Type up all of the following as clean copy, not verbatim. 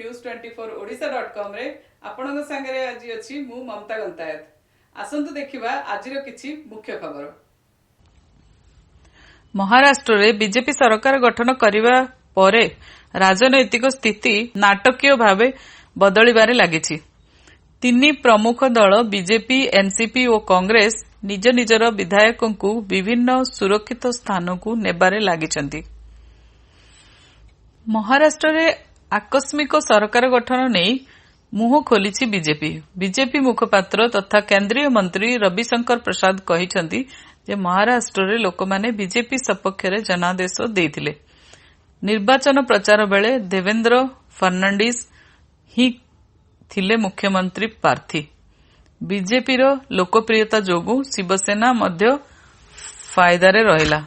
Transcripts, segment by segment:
News 24 Odisha dot କମ୍ରେ। ଆପଣଙ୍କ ସାଙ୍ଗରେ ଆଜି ଅଛି ମୁଁ ମମତା ଗନ୍ତାୟତ। ଆସନ୍ତୁ ଦେଖିବା ଆଜିର କିଛି ମୁଖ୍ୟ ଖବର। ମହାରାଷ୍ଟ୍ରରେ ବିଜେପି ସରକାର ଗଠନ କରିବା ପରେ ରାଜନୈତିକ ସ୍ଥିତି ନାଟକୀୟ ଭାବେ ବଦଳିବାରେ ଲାଗିଛି। ତିନି ପ୍ରମୁଖ ଦଳ ବିଜେପି, ଏନ୍ସିପି ଓ କଂଗ୍ରେସ ନିଜ ନିଜର ବିଧାୟକଙ୍କୁ ବିଭିନ୍ନ ସୁରକ୍ଷିତ ସ୍ଥାନକୁ ନେବାରେ ଲାଗିଛନ୍ତି। ମହାରାଷ୍ଟ୍ରରେ ଆକସ୍ମିକ ସରକାର ଗଠନ ନେଇ ମୁହଁ ଖୋଲିଛି ବିଜେପି। ବିଜେପି ମୁଖପାତ୍ର ତଥା କେନ୍ଦ୍ରୀୟ ମନ୍ତ୍ରୀ ରବିଶଙ୍କର ପ୍ରସାଦ କହିଛନ୍ତି ଯେ ମହାରାଷ୍ଟ୍ରରେ ଲୋକମାନେ ବିଜେପି ସପକ୍ଷରେ ଜନାଦେଶ ଦେଇଥିଲେ। ନିର୍ବାଚନ ପ୍ରଚାର ବେଳେ ଦେବେନ୍ଦ୍ର ଫଡନାଭିସ ହିଁ ଥିଲେ ମୁଖ୍ୟମନ୍ତ୍ରୀ ପ୍ରାର୍ଥୀ। ବିଜେପିର ଲୋକପ୍ରିୟତା ଯୋଗୁଁ ଶିବସେନା ମଧ୍ୟ ଫାଇଦାରେ ରହିଲା।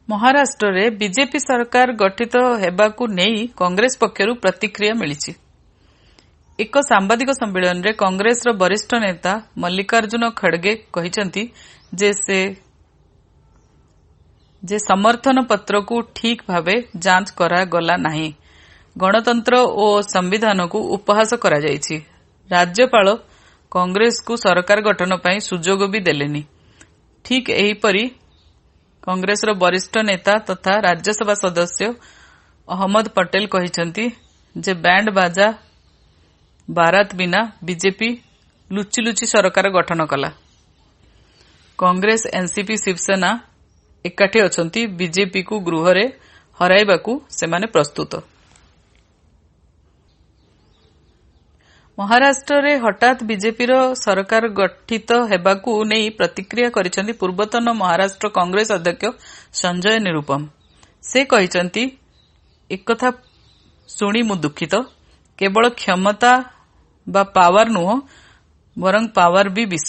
ମହାରାଷ୍ଟ୍ରରେ ବିଜେପି ସରକାର ଗଠିତ ହେବାକୁ ନେଇ କଂଗ୍ରେସ ପକ୍ଷରୁ ପ୍ରତିକ୍ରିୟା ମିଳିଛି। ଏକ ସାମ୍ବାଦିକ ସମ୍ମିଳନୀରେ କଂଗ୍ରେସର ବରିଷ୍ଠ ନେତା ମଲ୍ଲିକାର୍ଜୁନ ଖଡଗେ କହିଛନ୍ତି ଯେ ସମର୍ଥନ ପତ୍ରକୁ ଠିକ୍ ଭାବେ ଯାଞ୍ଚ କରାଗଲା ନାହିଁ। ଗଣତନ୍ତ୍ର ଓ ସମ୍ବିଧାନକୁ ଉପହାସ କରାଯାଇଛି। ରାଜ୍ୟପାଳ କଂଗ୍ରେସକୁ ସରକାର ଗଠନ ପାଇଁ ସୁଯୋଗ ବି ଦେଲେନି। ଠିକ୍ ଏହିପରି କଂଗ୍ରେସର ବରିଷ୍ଠ ନେତା ତଥା ରାଜ୍ୟସଭା ସଦସ୍ୟ ଅହମ୍ମଦ ପଟେଲ କହିଛନ୍ତି ଯେ ବ୍ୟାଣ୍ଡ ବାଜା ବାରାତ ବିନା ବିଜେପି ଲୁଚି ଲୁଚି ସରକାର ଗଠନ କଲା। କଂଗ୍ରେସ, ଏନ୍ସିପି, ଶିବସେନା ଏକାଠି ଅଛନ୍ତି। ବିଜେପିକୁ ଗୃହରେ ହରାଇବାକୁ ସେମାନେ ପ୍ରସ୍ତୁତ। ମହାରାଷ୍ଟ୍ରରେ ହଠାତ୍ ବିଜେପିର ସରକାର ଗଠିତ ହେବାକୁ ନେଇ ପ୍ରତିକ୍ରିୟା କରିଛନ୍ତି ପୂର୍ବତନ ମହାରାଷ୍ଟ୍ର କଂଗ୍ରେସ ଅଧ୍ୟକ୍ଷ ସଞ୍ଜୟ ନିରୁପମ। ସେ କହିଛନ୍ତି, ଏକଥା ଶୁଣି ମୁଁ ଦୁଃଖିତ। କେବଳ କ୍ଷମତା ବା ପାୱାର ନୁହଁ, ବରଂ ପାୱାର ବି ବିଷ।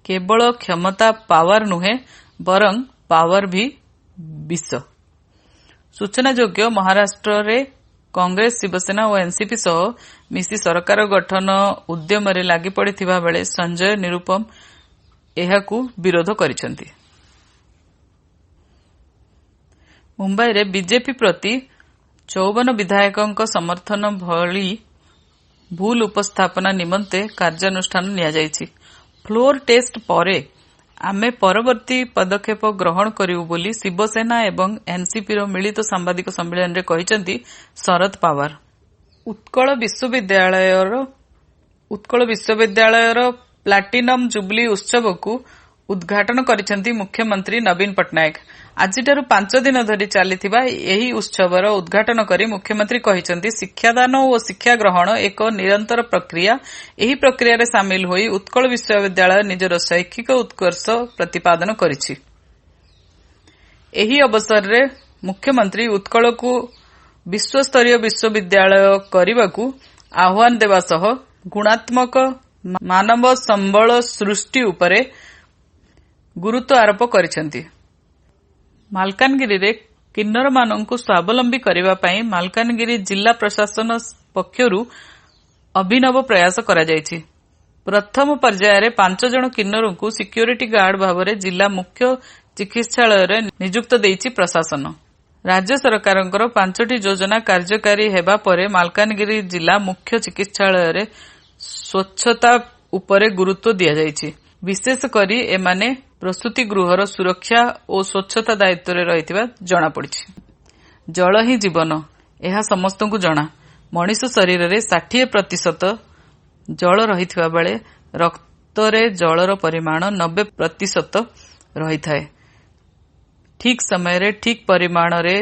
କେବଳ କ୍ଷମତା ପାୱାର ନୁହେଁ, ବରଂ ପାୱାର ବି ବିଷ। ସୂଚନାଯୋଗ୍ୟ, ମହାରାଷ୍ଟ୍ରରେ କଂଗ୍ରେସ, ଶିବସେନା ଓ ଏନ୍ସିପି ସହ ମିଶି ସରକାର ଗଠନ ଉଦ୍ୟମରେ ଲାଗିପଡ଼ିଥିବା ବେଳେ ସଞ୍ଜୟ ନିରୁପମ ଏହାକୁ ବିରୋଧ କରିଛନ୍ତି। ମୁମ୍ବାଇରେ ବିଜେପି ପ୍ରତି 54 ବିଧାୟକଙ୍କ ସମର୍ଥନ ଭଳି ଭୁଲ ଉପସ୍ଥାପନା ନିମନ୍ତେ କାର୍ଯ୍ୟାନୁଷ୍ଠାନ ନିଆଯାଇଛି। ଫ୍ଲୋର ଟେଷ୍ଟ ପରେ ଆମେ ପରବର୍ତ୍ତୀ ପଦକ୍ଷେପ ଗ୍ରହଣ କରିବୁ ବୋଲି ଶିବସେନା ଏବଂ ଏନ୍ସିପିର ମିଳିତ ସାମ୍ବାଦିକ ସମ୍ମିଳନୀରେ କହିଛନ୍ତି ଶରଦ ପାୱାର। ଉତ୍କଳ ବିଶ୍ୱବିଦ୍ୟାଳୟର ପ୍ଲାଟିନମ୍ ଜୁବଲି ଉତ୍ସବକୁ ଉଦ୍ଘାଟନ କରିଛନ୍ତି ମୁଖ୍ୟମନ୍ତ୍ରୀ ନବୀନ ପଟ୍ଟନାୟକ। ଆଜିଠାରୁ 5 ଦିନ ଧରି ଚାଲିଥିବା ଏହି ଉତ୍ସବର ଉଦ୍ଘାଟନ କରି ମୁଖ୍ୟମନ୍ତ୍ରୀ କହିଛନ୍ତି, ଶିକ୍ଷାଦାନ ଓ ଶିକ୍ଷା ଗ୍ରହଣ ଏକ ନିରନ୍ତର ପ୍ରକ୍ରିୟା। ଏହି ପ୍ରକ୍ରିୟାରେ ସାମିଲ ହୋଇ ଉତ୍କଳ ବିଶ୍ୱବିଦ୍ୟାଳୟ ନିଜର ଶୈକ୍ଷିକ ଉତ୍କର୍ଷ ପ୍ରତିପାଦନ କରିଛି। ଏହି ଅବସରରେ ମୁଖ୍ୟମନ୍ତ୍ରୀ ଉତ୍କଳକୁ ବିଶ୍ୱସ୍ତରୀୟ ବିଶ୍ୱବିଦ୍ୟାଳୟ କରିବାକୁ ଆହ୍ୱାନ ଦେବା ସହ ଗୁଣାତ୍ମକ ମାନବ ସମ୍ବଳ ସୃଷ୍ଟି ଉପରେ ଗୁରୁତ୍ୱ ଆରୋପ କରିଛନ୍ତି। ମାଲକାନଗିରିରେ କିନ୍ନରମାନଙ୍କୁ ସ୍ୱାବଲମ୍ବୀ କରିବା ପାଇଁ ମାଲକାନଗିରି ଜିଲ୍ଲା ପ୍ରଶାସନ ପକ୍ଷରୁ ଅଭିନବ ପ୍ରୟାସ କରାଯାଇଛି। ପ୍ରଥମ ପର୍ଯ୍ୟାୟରେ 5 ଜଣ କିନ୍ନରଙ୍କୁ ସିକ୍ୟୁରିଟି ଗାର୍ଡ ଭାବରେ ଜିଲ୍ଲା ମୁଖ୍ୟ ଚିକିତ୍ସାଳୟରେ ନିଯୁକ୍ତ ଦେଇଛି ପ୍ରଶାସନ। ରାଜ୍ୟ ସରକାରଙ୍କର 5ଟି ଯୋଜନା କାର୍ଯ୍ୟକାରୀ ହେବା ପରେ ମାଲକାନଗିରି ଜିଲ୍ଲା ମୁଖ୍ୟ ଚିକିତ୍ସାଳୟରେ ସ୍ୱଚ୍ଛତା ଉପରେ ଗୁରୁତ୍ୱ ଦିଆଯାଇଛି। ବିଶେଷ କରି ଏମାନେ ପ୍ରସୂତି ଗୃହର ସୁରକ୍ଷା ଓ ସ୍ୱଚ୍ଛତା ଦାୟିତ୍ୱରେ ରହିଥିବା ଜଣାପଡ଼ିଛି। ଜଳ ହିଁ ଜୀବନ, ଏହା ସମସ୍ତଙ୍କୁ ଜଣା। ମଣିଷ ଶରୀରରେ 60% ଜଳ ରହିଥିବା ବେଳେ ରକ୍ତରେ ଜଳର ପରିମାଣ 90% ରହିଥାଏ। ଠିକ୍ ସମୟରେ ଠିକ୍ ପରିମାଣରେ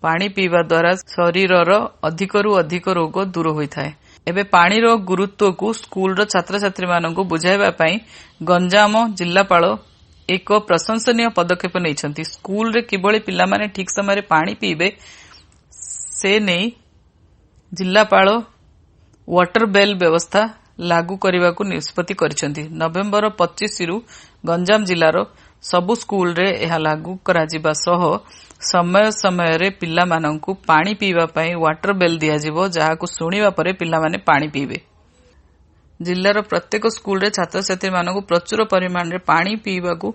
ପାଣି ପିଇବା ଦ୍ୱାରା ଶରୀରର ଅଧିକରୁ ଅଧିକ ରୋଗ ଦୂର ହୋଇଥାଏ। ଏବେ ପାଣିର ଗୁରୁତ୍ୱକୁ ସ୍କୁଲର ଛାତ୍ରଛାତ୍ରୀମାନଙ୍କୁ ବୁଝାଇବା ପାଇଁ ଗଞ୍ଜାମ ଜିଲ୍ଲାପାଳ ଏକ ପ୍ରଶଂସନୀୟ ପଦକ୍ଷେପ ନେଇଛନ୍ତି। ସ୍କୁଲରେ କିଭଳି ପିଲାମାନେ ଠିକ୍ ସମୟରେ ପାଣି ପିଇବେ ସେ ନେଇ ଜିଲ୍ଲାପାଳ ୱାଟର ବେଲ୍ ବ୍ୟବସ୍ଥା ଲାଗୁ କରିବାକୁ ନିଷ୍ପତ୍ତି କରିଛନ୍ତି। ନଭେମ୍ବର 25ରୁ ଗଞ୍ଜାମ ଜିଲ୍ଲାର ସବୁ ସ୍କୁଲରେ ଏହା ଲାଗୁ କରାଯିବା ସହ ସମୟ ସମୟରେ ପିଲାମାନଙ୍କୁ ପାଣି ପିଇବା ପାଇଁ ୱାଟର ବେଲ୍ ଦିଆଯିବ, ଯାହାକୁ ଶୁଣିବା ପରେ ପିଲାମାନେ ପାଣି ପିଇବେ। ଜିଲ୍ଲାର ପ୍ରତ୍ୟେକ ସ୍କୁଲରେ ଛାତ୍ରଛାତ୍ରୀମାନଙ୍କୁ ପ୍ରଚୁର ପରିମାଣରେ ପାଣି ପିଇବାକୁ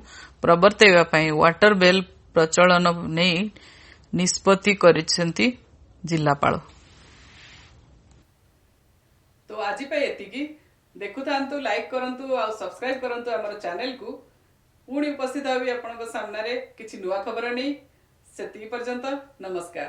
ପ୍ରବର୍ତ୍ତାଇବା ପାଇଁ ୱାଟର ବେଲ୍ ପ୍ରଚଳନ ନେଇ ନିଷ୍ପତ୍ତି କରିଛନ୍ତି ଜିଲ୍ଲାପାଳ। ତ ଆଜି ପାଇଁ ଏତିକି। ଦେଖୁଥାନ୍ତୁ, ଲାଇକ୍ କରନ୍ତୁ ଆଉ ସବସ୍କ୍ରାଇବ୍ କରନ୍ତୁ ଆମର ଚ୍ୟାନେଲକୁ। ପୁଣି ଉପସ୍ଥିତ ହେବି ଆପଣଙ୍କ ସାମ୍ନାରେ କିଛି ନୂଆ ଖବର ନେଇ। ସେତିକି ପର୍ଯ୍ୟନ୍ତ ନମସ୍କାର।